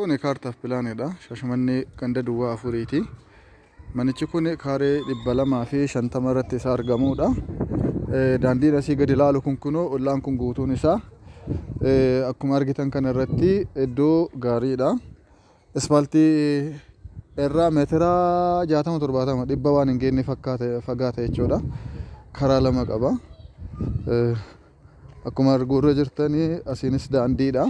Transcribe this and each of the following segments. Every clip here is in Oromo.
Kun kaartaaf pilaanidha. Shaashamannee ganda duwwaa afuriiti. Manichi kun kaaree 250 irratti isa argamudha. Daandiin asii gadi ilaalu kun kunoo ollaan kun guutuun isaa akkuma argitan kana irratti iddoo gaariidha. Ispaaltii irraa meetira 60 70 dhibba waan hin geenye fakkaata fagaata jechuudha. Karaa lama qaba. Akkuma arguu irra jirtanii asiinis daandiidha.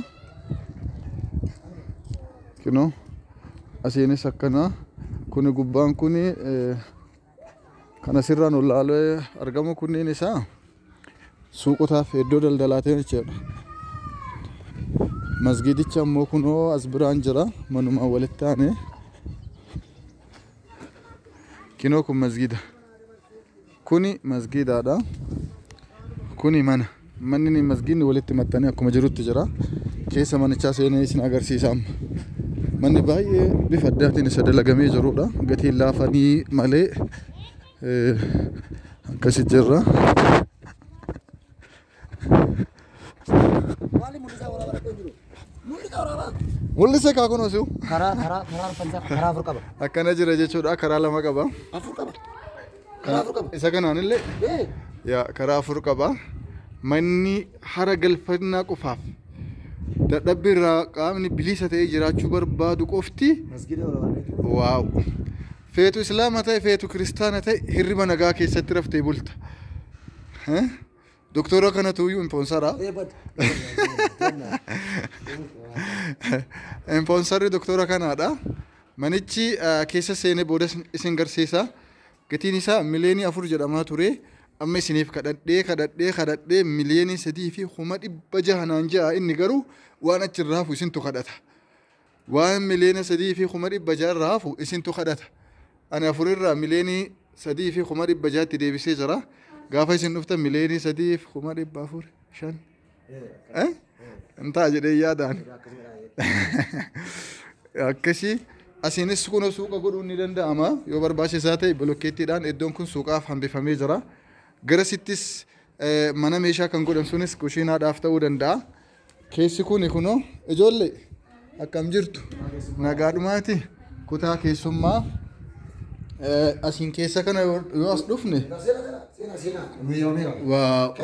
Kunoo asiinis akkana kuni gubbaan kuni kan asirraan ol laalee argamu kunniin isaa suuqotaaf iddoo daldalaatiin jechuudha. Masgiidicha ammoo kunoo as biraan jira manumaan walitti aanee. Kinoo kun masgiida. Kuni masgiidaadha. Kuni mana. Manni masgiidni walitti maxxanee akkuma jirutti jira. Keessa manichaa seenee isin agarsiisa amma. Manni baay'ee bifa addaatiin isa dalagamee jirudha. Gatiin laafanii malee akkasi jirra. Maali mul'isaa waraabaa rakkoo jiru? Mul'isaa waraabaa. Mul'isa kaa kunoo si'u. Karaa arfansaa karaa afur qaba. Akkana jira jechuudha. Karaa lama qaba. Afur qaba. Karaa afur qaba. Isa kanaanillee yaa karaa afur qaba. Manni hara galfannaa qofaaf dadhabbii irraa qaamni bilisa ta'ee jiraachuu barbaadu qofti Masgiida waraabaa. Waaw. Feetu islaama ta'e feetu kiristaana ta'e hirriba nagaa keessatti raftee bulta. Doktora kanatu iyyuu impoonsara. Bad. Impoonsarri doktora kanaadha. Manichi keessa seenee booda isin garsiisa. Gatiin isaa 4 miliyoonii jedhamaa ture. Amma isiniif kadhadhee kadhadhee kadhadhee 3,600,000 naan ja'a inni garuu waan achirraa hafu isintu kadhata. Waan 3,600,000 irraa hafu isintu kadhata. Ani afurirraa 3,600,000tti deebisee jira. Gaafa isin dhuftan 3,400,000 5. Hin ta'a jedhee yaadaan. Akkasii asiinis kun suuqa godhuun ni danda'ama. Yoo barbaachisaa ta'e bolokkeettiidhaan iddoon kun suuqaaf hambifamee jira. Garasittis mana meeshaa kan godhan sunis kushiinaadhaaf ta'uu danda'a. Keessi kun kunoo ijoollee akkam jirtu nagaadhumaati kutaa keessummaa asiin keessa kana yoo as dhufne waa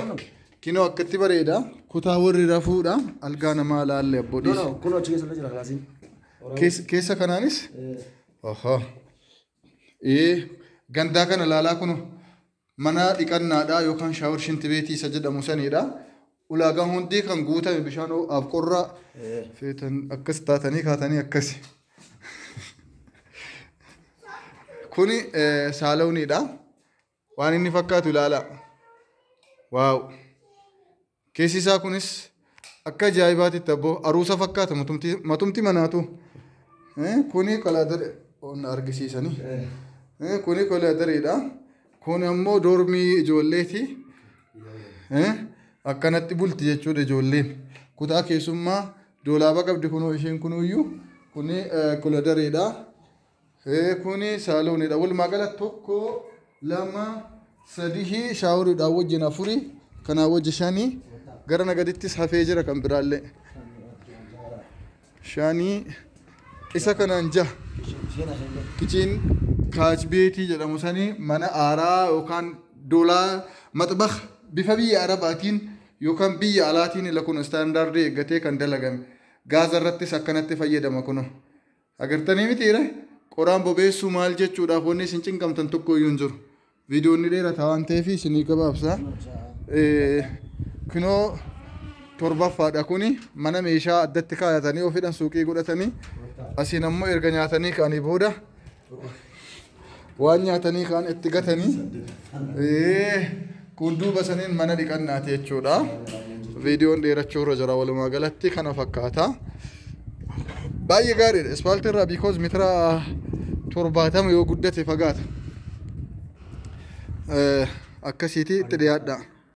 kinoo akkatti bareeda kutaa warri rafuudha algaa namaa laalle abboodhiis. Kun achi keessa jira kilaasiin. Keessa kanaanis gandaa kana laalaa kun mana dhiqannaadha yookaan shower shintibeetii isa jedhamu sanidha. Ulaagaan hundi kan guutame bishaan ho'aaf qorra feetan akkas taatanii kaatanii akkasi. Kuni saalawniidha. Waan inni fakkaatu ilaala. Waaw. Keessi isaa kunis akka ajaa'ibaatitti abboo aruusa fakkaata matumti manaatu. Kuni kolaadari argisiisanii. Kuni kolaadariidha. Kun ammoo doormii ijoolleeti. Akkanatti bulti jechuudha ijoolleen. Kutaa keessummaa doolaaba qabdi kunoo isheen kunuyyuu kuni kolaadariidha. Kuni saalooniidha. Walumaa gala 1 2 3 shaaworiidhaan wajjin 4 kanaa wajji 5 gara nagadittis hafee jira kan biraallee. 5 isa kanaan 6. Kichin kaachbeetii jedhamu sanii mana aaraa yookaan doolaa maxbax bifa biyya arabaatiin yookaan biyya alaatiin ila kun istaandaardii eeggatee kan dalagame. Gaaza irrattis akkanatti fayyadama kunoo. Agartanii mitiire? Qoraan bobeessuu maal jechuudhaaf wanni isin cinqamtan tokko iyyuu hin jiru. Viidiyoon ni dheerata waan ta'eef isinii gabaabsa. Kunoo torbaffaadha kuni mana meeshaa addatti kaayatanii ofiidhaan suuqii godhatanii asiin ammoo erga nyaatanii ka'anii booda waan nyaatanii ka'an itti gatanii kun duuba saniin mana dhiqannaati jechuudha. Viidiyoon dheerachuu irra jira walumaa galatti kana fakkaata. Baay'ee gaariidha. Ispaaltii irraa because meetira 70 yoo guddate fagaata. Akkasiiti itti dhiyaadha.